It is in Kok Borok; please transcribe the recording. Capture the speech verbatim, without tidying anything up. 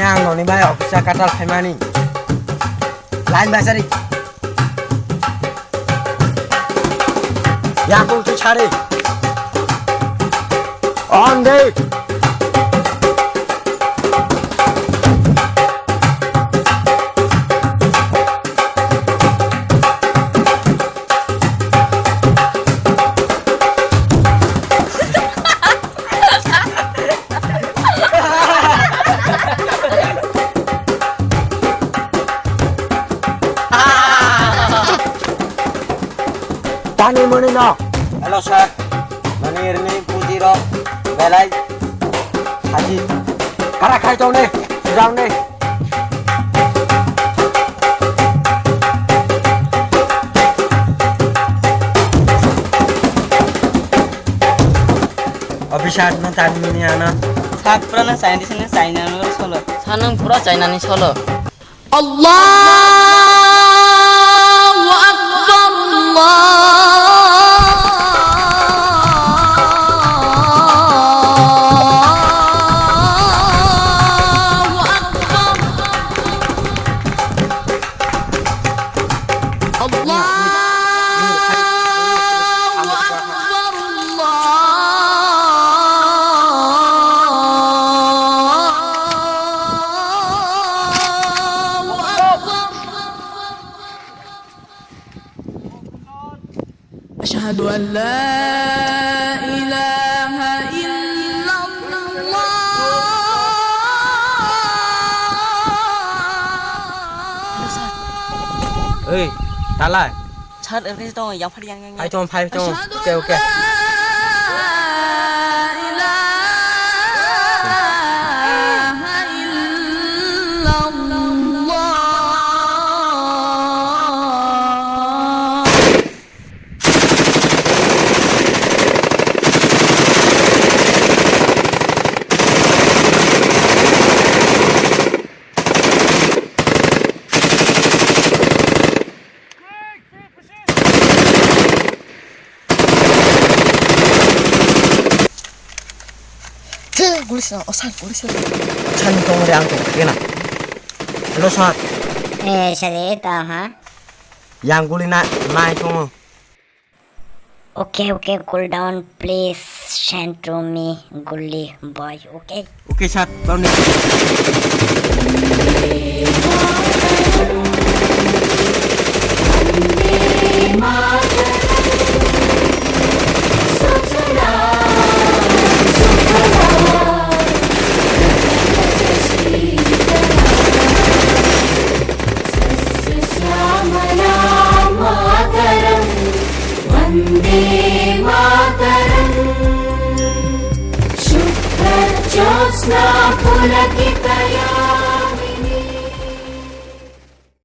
Ang noni bai office katal phaimani. Line bai sari. Yakung tu sari. On date. Tani muni no. Hello sir. Mani irni puji ro belai haji. Kara khai tong ne, sujang ne. Officer no tani muni ano. Sat pura na scientist na China no solo. Sanang pura China ni solo. Allahu Akbar, Allahu Akbar. Allahu Akbar, Allahu Akbar. Asyhadu an la ilaha illallah. Oi, talai. Sir, erkhe tong, yang phari yang, yang, yang. Phai tong, phai tong. Asyhadu an la ilaha illallah. Thik, guli sina, oh, sir, guli sina. Sani tong re ang tong kena. Hello, sir. Eh, sir, eh, ta, ha? Yang guli na, nai tongo. Okay, okay, cool down, please send to me, guli boy, okay? Okay, sir. Tony. Vande मातरम्। शुभ्रज्योत्स्ना पुलकितया